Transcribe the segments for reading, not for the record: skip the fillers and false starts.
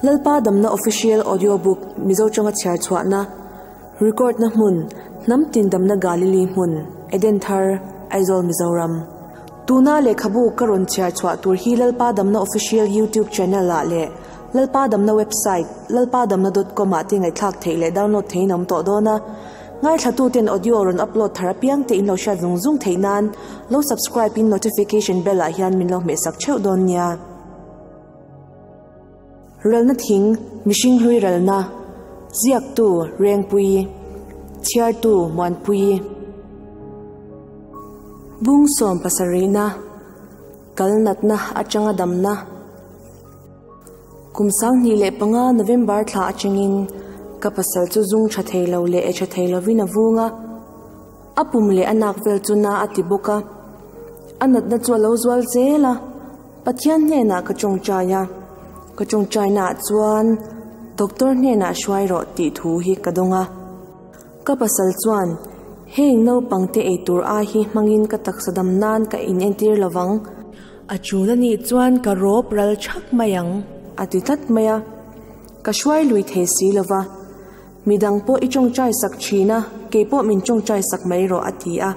Lalpa Damna Official Audio Book Mizo tawnga chhiar chhuahna, Record na hmun, Hnam tin damna Galili hmun, Eden Thar, Aizawl Mizoram. Tuna lehkhabu ka rawn chhiar chhuah tur hi Lalpa Damna Official YouTube Channel ah leh Lalpa Damna Website lalpadamna dot com ah te ngaihthlak theih leh download theihin a awm tawh dawn a. Ngaithlatuten audio rawn upload thar apiang te in lo hriat zung zung theih nan lo subscribe in notification bell ah hian min lo hmehsak theuh dawn nia. Ralna thing, mihring hlui ralna, ziaktu Rengpuii, chhiartu Muanpuii. Bung sawm pasarihna, kal natna atanga damna. Kum 2005 November thla atangin ka pasal chu zung tha thei lo leh e tha thei lovin a vung a, a pum leh a nak vel chu na a ti bawk a. A natna chu a lo zual zel a, Pathian hnenah ka tawngtai a, ka tawngtainaah chuan Doctor hnenah hruai rawh tih thu hi ka dawng a. Ka pasal chuan, Heng naupangte eitur ai hi hmangin ka taksa dam nan ka inentir lovang. A chul a nih chuan ka rawp ral thak mai ang, a ti tlat mai a. Ka hruai lui thei si lo va. Midang pawh i tawngtai sak thin a, kei pawh min tawngtai sak mai rawh, a ti a.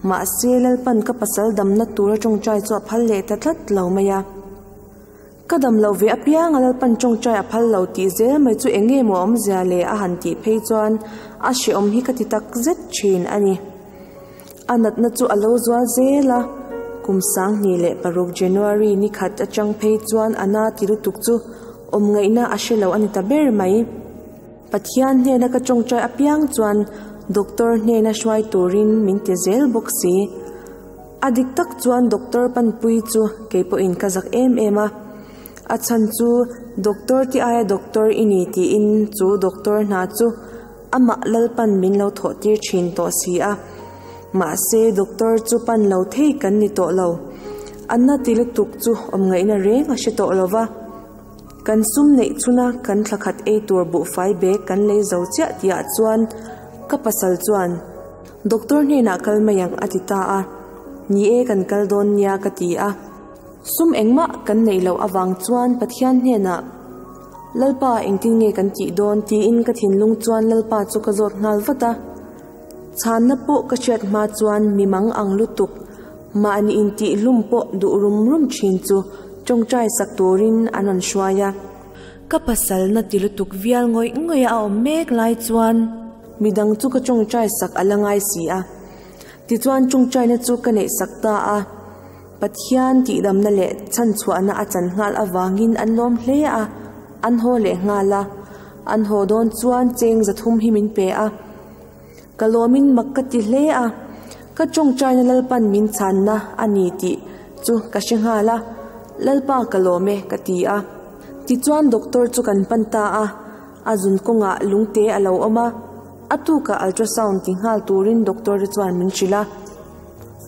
Mahse, Lalpan ka pasal damna tura tawngtai chu a phal leh ta tlat lo mai a. Ka dam loh ve apiang a Lalpan tawngtai a phal lo tih zel mai chu eng nge maw awmzia le a han tih phei chuan a hrehawm hi ka ti tak zet thin a ni. A natna chu a lo zual zel a, kum 2006 January ni khat atang phei chuan a na ti lutuk chu awm ngaihna a hre lo a ni ta ber mai. Pathian hnena ka tawngtai apiang chuan doctor hnena hruai turin min ti zel bawk si. A dik tak chuan doctor panpui chu kei pawhin ka zak em em a. A chhan chu doctor ti aia doctor i ni tiin chu doctor hna chu amah Lalpan min lo thawh tir thin tawh si a. Mahse doctor chu pan lo thei kan ni tawh lo. A na ti lutuk chu awm ngaihna reng a hre tawh lo va. Kan sum neih chhuna kan thla khat ei tur buhfai bag kan lei zo chiah tihah chuan ka pasal chuan Doctor hnenah kal mai ang a ti ta a, ni e kan kal dawn nia ka ti a. Sum engmah kan neih loh avang chuan Pathian hnenah Lalpa engtin nge kan tih dawn tiin ka thinlung chuan Lalpa chu ka zawt nghal vat a. Chhanna pawh ka hriat hma chuan mi mang ang lutuk mahni intih hlum pawh duh rum rum thin chu tawngtai sak turin an rawn hruai a. Ka pasal na ti lutuk vial ngawih ngawih a a awm mek lai chuan midang chu ka tawngtai sak a la ngai si a. Tichuan tawngtaina chu ka neih sak ta a. Pathian tihdamna leh chhanchhuahna a chan nghal avangin an lawm hle a, an haw leh nghal a. An haw dawn chuan cheng zathum hi min pe a. Ka lawmin mak ka ti hle a, ka tawngtaina Lalpan min chhanna a ni tih chu ka hre nghal a, Lalpa ka lawm e ka ti a. Tichuan doctor chu kan pan ta a, a zun kawngah lungte a lo awm a, a tukah ultrasound ti nghal turin doctor te chuan min hrilh a.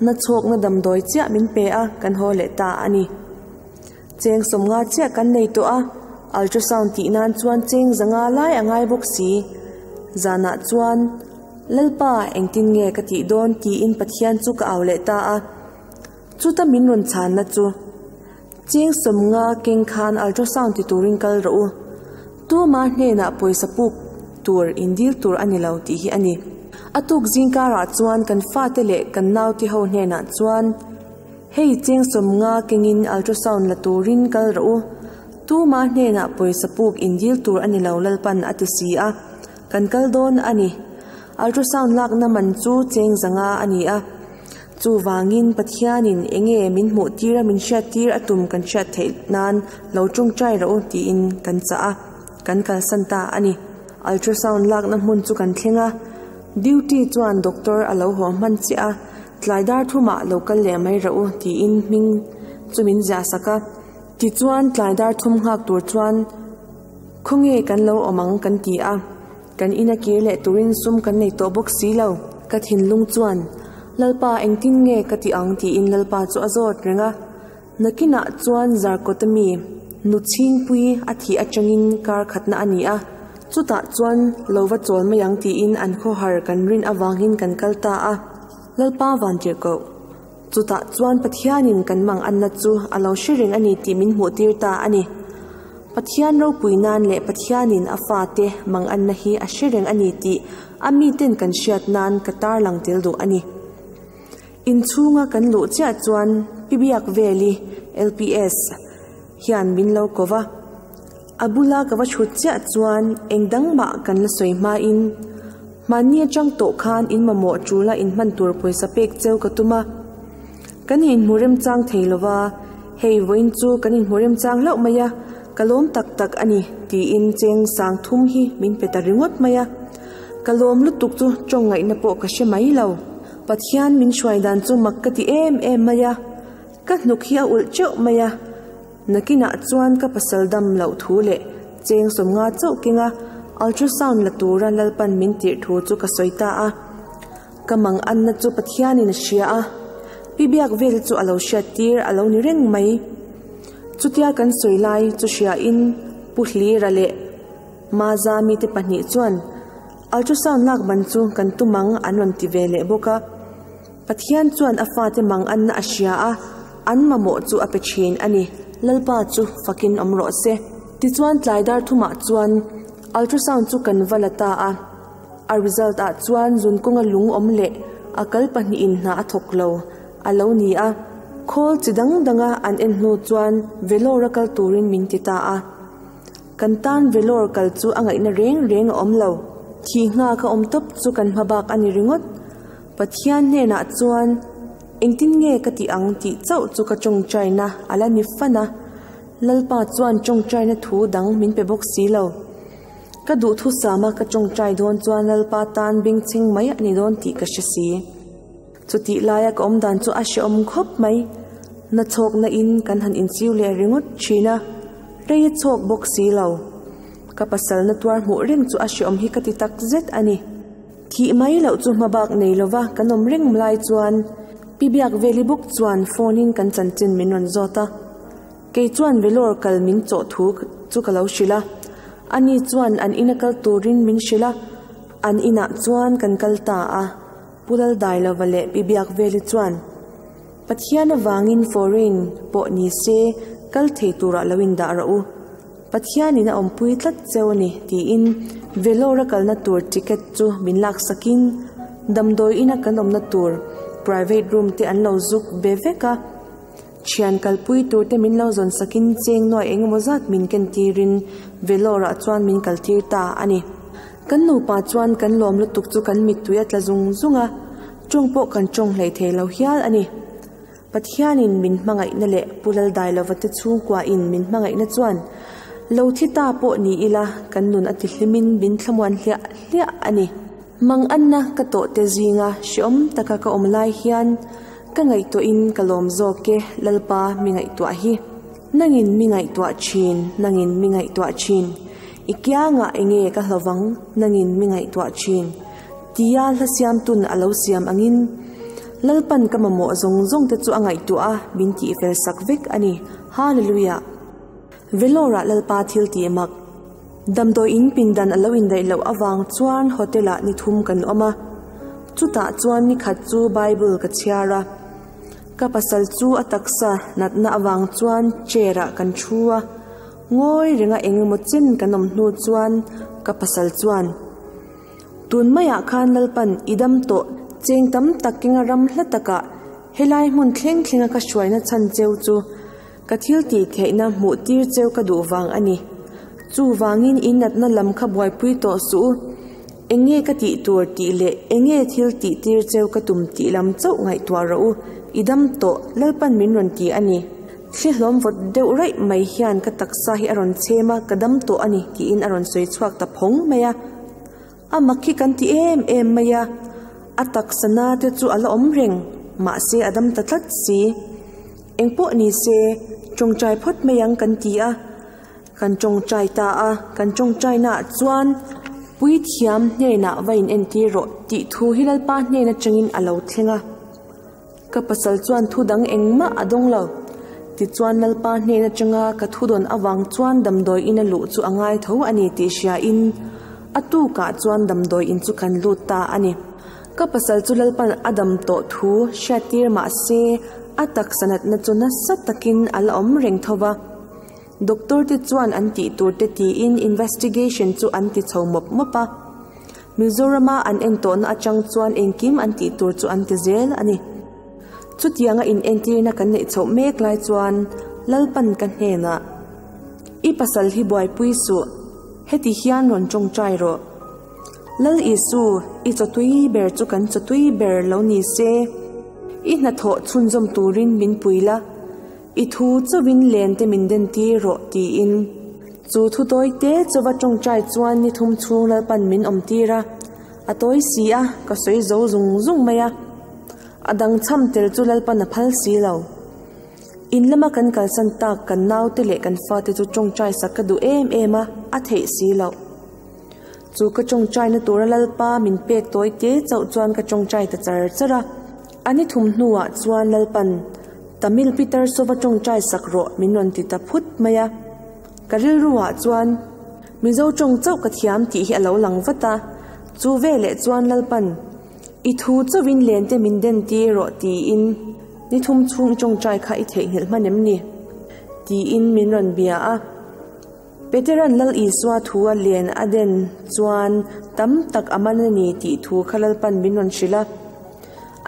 Na chhawkna damdawi chiah min pe a, kan haw leh ta a ni. Cheng sawmnga chiah kan nei tawh a, ultrasound tih nan chuan cheng zanga lai a ngai bawk si. Zanah chuan, Lalpa, engtin nge ka tih dawn tiin Pathian chu ka au leh ta a. Chuta min rawn chhanna chu, Cheng sawmnga keng khan ultrasound ti turin kal rawh u. Tuma hnenah pawisa puk tur in dil tur a ni lo tih hi a ni. A tuk zingkarah chuan kan fate leh kan naute ho hnenah chuan, Hei cheng sawmnga kengin ultrasound la turin kal rawh u. Tuma hnenah pawisa puk in dil tur a ni lo Lalpan a ti si a, kan kal dawn a ni. Ultrasound lakna man chu cheng zanga a ni a. Chuvangin Pathianin enge min hmuh tir a min hriat tir a tum kan hriat theih nan lo tawngtai rawh u tiin kan chah a, kan kalsan ta a ni. Ultrasound lakna hmun chu kan thleng a, duty chuan doctor a lo haw hman chiah a, Tlai dar thumah lo kal leh mai rawh u tiin hming chu min ziah sak a. Tichuan tlai dar thum nghak tur chuan khawnge kan lo awm ang kan ti a, kan ina kir leh turin sum kan nei tawh bawk si lo. Ka thinlung chuan Lalpa engtin nge ka ti ang tiin Lalpa chu a zawt reng a. Nakinah chuan Zarkawta mi nu chhingpui a thih atangin kar khatna a ni a, chutah chuan lo va chawl mai ang tiin an khawhar kan rin avangin kan kal ta a. Lalpa Vantirhkoh, chutah chuan Pathianin kan mang anna chu a lo hre reng a ni tih min hmuhtir ta a ni. Pathian ropui nan leh Pathianin a fate manganna hi a hre reng a ni tih a miten kan hriat nan ka tarlang tel duh a ni. Inchhunga kan luh chiah chuan Pi Biakveli, LPS, hian min lo ko va. A bula ka va chhut chiah chuan eng dang mah kan la sawi hmain, Mahni atang tawh khan in mamawh ṭula in hman tur pawisa pek cheu ka tum a. Kan inhmu remchang thei lo va, hei vawiin chu kan inhmu remchang hlauh mai a, ka lawm tak tak a ni, tiin cheng sang thum hi min pe ta ringawt mai a. Ka lawm lutuk chu tawng ngaihna pawh ka hre mai lo. Pathian min hruai dan chu mak ka ti em em mai a, ka hnuk hi a ulh teuh mai a. Nakinah chuan ka pasal dam loh thu leh cheng 50 chauh kenga ultrasound la tura Lalpan min tirh thu chu ka sawi ta a. Ka mang anna chu Pathianin a hria a, pi biak vel chu a lo hriat tir a lo ni reng mai. Chutia kan sawi lai chu hriain Pu Hlira leh Mazami te pahnih chuan ultrasound lak ban chu kan tum ang an rawn ti ve leh bawk a. Pathian chuan a fate mang anna a hria a, an mamawh chu a pe thin a ni. Lalpa chu fakin awm rawh se. Tichuan tlai dar thumah chuan ultrasound chu kan va la ta a. A result ah chuan zun kawnga lung awm leh a kal pahnihin hna a thawk lo a lo ni a. Khawl chi dang danga an en hnu chuan Vellore a kal turin min ti ta a. Kan tan Vellore kal chu a ngaihna reng reng a awm lo. Thih nghak a awm tawp chu kan hma bak a ni ringawt. Pathian hnenah chuan engtin nge ka tih ang tih chauh chu ka tawngtaina a la ni fan a. Lalpa chuan tawngtaina thu dang min pe bawk si lo. Ka duhthusama ka tawngtai dawn chuan Lalpa tan bengchheng mai a ni dawn tih ka hre si. Chutih laia ka awm dan chu a hrehawm khawp mai. Na chhawkna in kan han inchiu leh ringawt thin a, rei a chhawk bawk si lo. Ka pasal na tuar hmuh reng chu a hrehawm hi ka ti tak zet a ni. Thih mai loh chu hma bak nei lova kan awm reng lai chuan Pi Biakveli bawk chuan phone in kan chanchin min rawn zawt a. Kei chuan Vellore kal min chawh thu chu ka lo hrilh a, ani chuan an ina kal turin min hrilh a, an inah chuan kan kal ta a, Pu Laldailova leh Pi Biakveli chuan Pathian avangin foreign pawh ni se kal thei turah lo indah rawh u, Pathianin a awmpui tlat cheu a ni tiin Vellore a kalna tur ticket chu min laksakin damdawi ina kan awmna tur private room te an lo zuk be vek a. Thian kalpui tur te min lo zawn sakin cheng nuai eng emaw zat min ken tirin Vellore ah chuan min kal tir ta a ni. Kan nupa chuan kan lawm lutuk chu kan mittui a tla zung zung a, tawng pawh kan tawng hlei thei lo hial a ni. Pathianin min hmangaihna leh Pu Laldailova te chhungkuain min hmangaihna chuan lo thi ta pawh ni ila kan nun a ti hlimin min thlamuan hliah hliah a ni. Manganna ka tawh te zinga hreawm taka ka awm lai hian Ka ngaihtuahin ka lawm zawk e Lalpa mi ngaihtuah hi. Nangin mi ngaihtuah thin, nangin mi ngaihtuah thin. I kiangah enge ka hlovang, nangin mi ngaihtuah thin. Tia hla siamtun a lo siam angin Lalpan ka mamawh zawng zawng te chu a ngaihtuah a, min tihfel sak vek a ni. Hallelujah! Vellore-ah Lalpa thil tih mak. Damdawi in pindan a lo indaih loh avang chuan hotel-ah ni thum kan awm a. Chutah chuan ni khat chu Bible ka chhiar a. Ka pasal chu a taksa natna avang chuan chair-ah kan thu a. Ngawi renga eng emaw chen kan awm hnu chuan ka pasal chuan, Tun maiah khan Lalpan i dam tawh cheng tam tak kenga ram hla takah helai hmun thleng thlenga ka hruaina chhan cheu chu Ka thil tih theihna hmuh tir cheu ka duh vang a ni. Chuvangin in natna lam kha buaipui tawh suh u. Eng nge ka tih tur tih leh eng nge thil tih tir cheu ka tum tih lam chauh ngaihtuah rawh u. I dam tawh, Lalpan min rawn ti a ni. Thli hlawm vawt deuh raih mai hian ka taksa hi a rawn chhem a, ka dam tawh a ni tiin a rawn sawi chhuak ta phawng mai a. A mak hi kan ti em em mai a, a taksa na te chu a la awm reng, mahse a dam ta tlat si. Engpawh ni se, tawngtai phawt mai ang kan ti a, kan tawngtai ta a, kan tawngtainaah chuan Puithiam hnenah va in entir rawh tih thu hi Lalpa hnen atangin a lo thleng a. Ka pasal chuan thu dang engmah a dawng lo. Tichuan Lalpa hnen atanga ka thu dawn avang chuan damdawi in a luh chu a ngai tho a ni tih hriain a tukah chuan damdawi in chu kan lut ta a ni. Ka pasal chu Lalpan a dam tawh thu hriattir mah se a taksa natna chu nasa takin a la awm reng tho va. Doctor te chuan an tih tur te tiin investigation chu an ti chho mawp mawp a. Mizorama an en tawhna atang chuan engkim an tih tur chu an ti zel a ni. Chutianga inentirna kan neih chhoh mek lai chuan Lalpan ka hnenah, I pasal hi buaipui suh, heti hian rawn tawngtai rawh. Lal Isu, i chawtui ber chu kan chawtui ber lo ni se, i hnathawh chhunzawm turin min pui la, i thu chauhin len te min den tir rawh tiin. Chu thu tawi te chauva tawngtai chuan ni thum chhung Lalpan min awm tir a, a tawi si a, ka sawi zo zung zung mai a. A dang chham tel chu Lalpan a phal si lo. In lama kan kalsan tak kan naute leh kan fate chu tawngtai sak ka duh em em a, a theih si loh. Chu ka tawngtaina tura Lalpa min pek tawi te chauh chuan ka tawngtai ta char char a. A ni thum hnuah chuan Lalpan, Tamil Peter Sova tawngtai sak rawh min rawn ti ta phut mai a. Ka rilruah chuan Mizo tawng chauh ka thiam tih hi a lo lang vat a. Chu veleh chuan Lalpan, I thu chauhin lente min den tir rawh tiin ni thum chhung i tawngtai kha i theihnghilh hman em ni? tiin min rawn bia a. Peteran Lal Isua thu a len a den chuan tam tak a man a ni tih thu kha Lalpan min rawn hrilh a.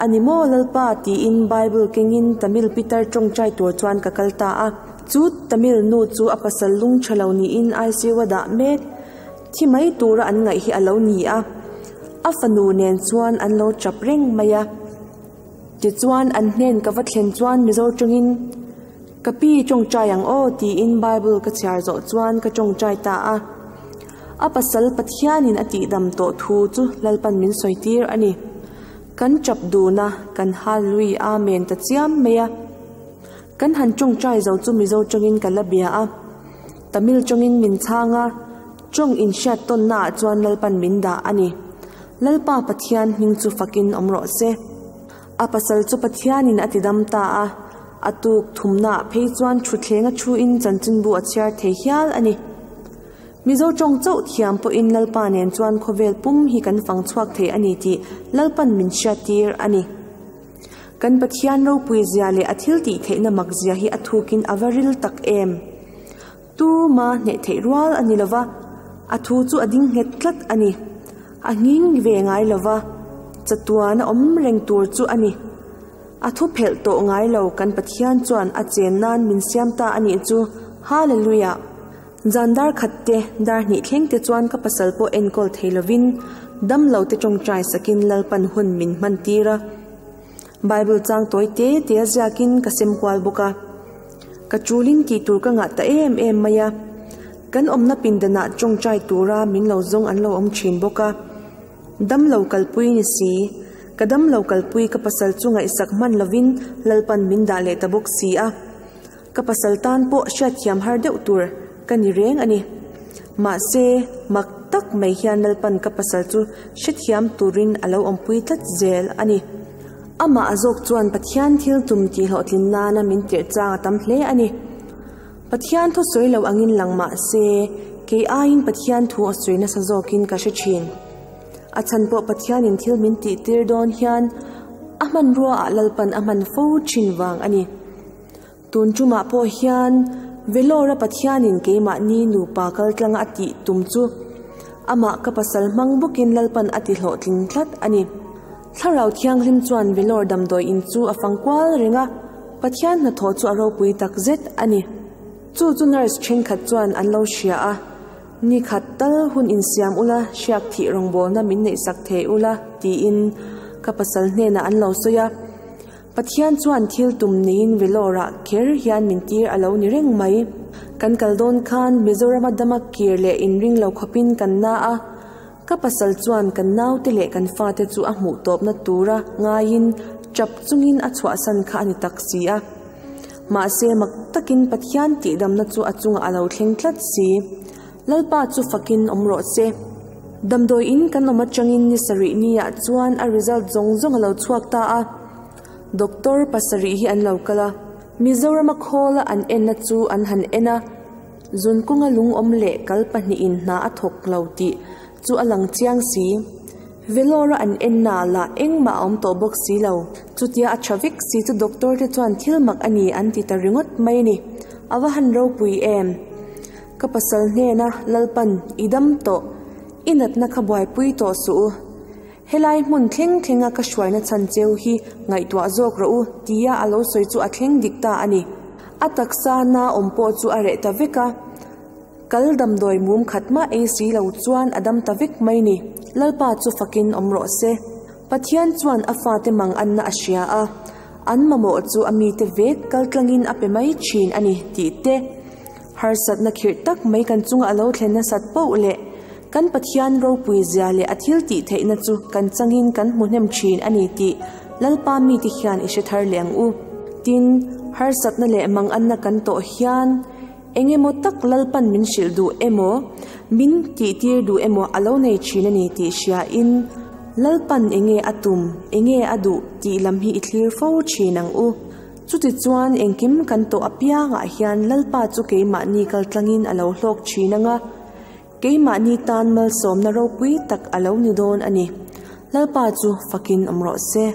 A ni maw Lalpa tiin Bible kengin Tamil pitar tawngtai tur chuan ka kal ta a. Chu Tamil nu chu a pasal lung tha lo niin ICU a dah mek. Thi mai tura an ngaih hi a lo ni a. A fanu nen chuan an lo tap reng mai a. Tichuan an hnen ka va thlen chuan Mizo tawngin, Ka pi tawngtai ang aw tiin Bible ka chhiar zawh chuan ka tawngtai ta a. A pasal Pathianin a tihdam tawh thu chu Lalpan min sawi tir a ni. Kan tap dun a, kan Hallelui Amen ta chiam mai a. Kan han tawngtai zo chu Mizo tawngin ka la bia a. Tamil tawngin min chhang a, tawng inhriat tawnnaah chuan Lalpan min dah a ni. Lalpa Pathian hming chu fakin awm rawh se. A pasal chu Pathianin a tidam ta a, a tuk thumnaah phei chuan thutthleng a thuin chanchinbu a chhiar thei hial a ni. Mizo tawng chauh thiam pawhin Lalpa nen chuan khawvel pum hi kan fang chhuak thei a ni tih Lalpan min hriattir a ni. Kan Pathian ropui zia leh a thil tih theihna mak zia hi a thukin a va ril tak em! Tuma hneh theih rual a ni lova, a thu chu a ding nghet tlat a ni. A nghing ve ngai lova, chatuan a awm reng tur chu a ni. A thu phelh tawh ngai lo kan Pathian chuan a chen nan min siam ta a nih chu. Hallelujah! Zan dar khat te, dar hnih thleng te chuan ka pasal pawh enkawl thei lovin damlo te tawngtai sakin Lalpan hun min hman tir a. Bible chang tawi te te a ziakin ka sem kual bawk a. Ka chulin tih tur ka ngah ta em em mai a. Kan awmna pindanah tawngtai tura min lo zawng an lo awm thin bawk a. Damlo kalpui ni si. Ka damlo kalpui ka pasal chu ngaihsak hman lovin Lalpan min dah leh ta bawk si a. Ka pasal tan pawh hriatthiam har deuh tur ka ni reng a ni. Mahse, mak tak mai hian Lalpan ka pasal chu hrethiam turin a lo awmpui tlat zel a ni. Amah a zawk chuan Pathian thil tum tih hlawhtlin nana min tirh chang a tam hle a ni. Pathian thu sawi lo angin lang mah se, kei aiin Pathian thu a sawi nasa zawkin ka hre thin. A chhan pawh Pathianin thil min tih tir dawn hian a hmanruaah Lalpan a hman fo thin vang a ni. Tun tumah pawh hian Vellore-a Pathianin keimahni nupa kaltlanga a tih tum chu amah ka pasal hmang bawkin Lalpan a ti hlawhtling tlat a ni. Thlarau Thianghlim chuan Vellore damdawi in chu a fang kual reng a, Pathian hnathawh chu a ropui tak zet a ni. Chu chu nurse thenkhat chuan an lo hria a, Ni khat tal hun insiam ula, hriak thih rawngbawlna min neihsak thei ula tiin ka pasal hnenah an lo sawi a. Pathian chuan thil tum neiin Vellore-ah kher hian min tir a lo ni reng mai. Kan kal dawn khan Mizorama dama kir leh inring lo khawpin kan na a, ka pasal chuan kan naute leh kan fate chu a hmuh tawpna tura ngaiin chap chungin a chhuahsan kha a ni tak si a. Mahse mak takin Pathian tihdamna chu a chungah a lo thleng tlat si. Lalpa chu fakin awm rawh se. Damdawi in kan awm atangin ni sarih niah chuan a result zawng zawng a lo chhuak ta a. Doctor pasarih hi an lo kal a. Mizorama khawla an enna chu an han en a, zunkunga lungawm leh kal pahnihin hna a thawk lo tih chu a lang chiang si. Vellore-a an ennaah lah engmah a awm tawh bawk si lo. Chutia a tha vek si chu doctor te chuan thil mak a ni an ti ta ringawt mai a ni. A va han ropui em! Ka pasal hnena Lalpan i dam tawh, i natna kha buaipui tawh suh u. Helai hmun thleng thlenga ka hruaina chhan cheu hi ngaihtuah zawk rawh u tia a lo sawi chu a thleng dik ta a ni. A taksa na awm pawh chu a reh ta vek a. Kal damdawi mum khat mah ei si lo chuan a dam ta vek mai ni. Lalpa chu fakin awm rawh se. Pathian chuan a fate mang anna a hria a, an mamawh chu a mite vek kaltlangin a pe mai thin a ni tih te, harsatna khirh tak mai kan chunga a lo thlen nasat poh leh kan Pathian ropui zia leh a thil tih theihna chu kan changin kan hmu hnem thin a ni tih Lalpa mite hian i hre thar leh ang u. Tin, harsatna leh manganna kan tawh hian Eng emaw tak Lalpan min hrilh duh emaw, min tihtir duh emaw a lo nei thin a ni tih hriain, Lalpan enge a tum, enge a duh tih lam hi i thlir fo thin ang u. Chutichuan engkim kan tawh apiangah hian Lalpa chu keimahni kaltlangin a lo hlawk thin ang a, keimahni tan malsawmna ropui tak a lo ni dawn a ni. Lalpa chu fakin awm rawh se.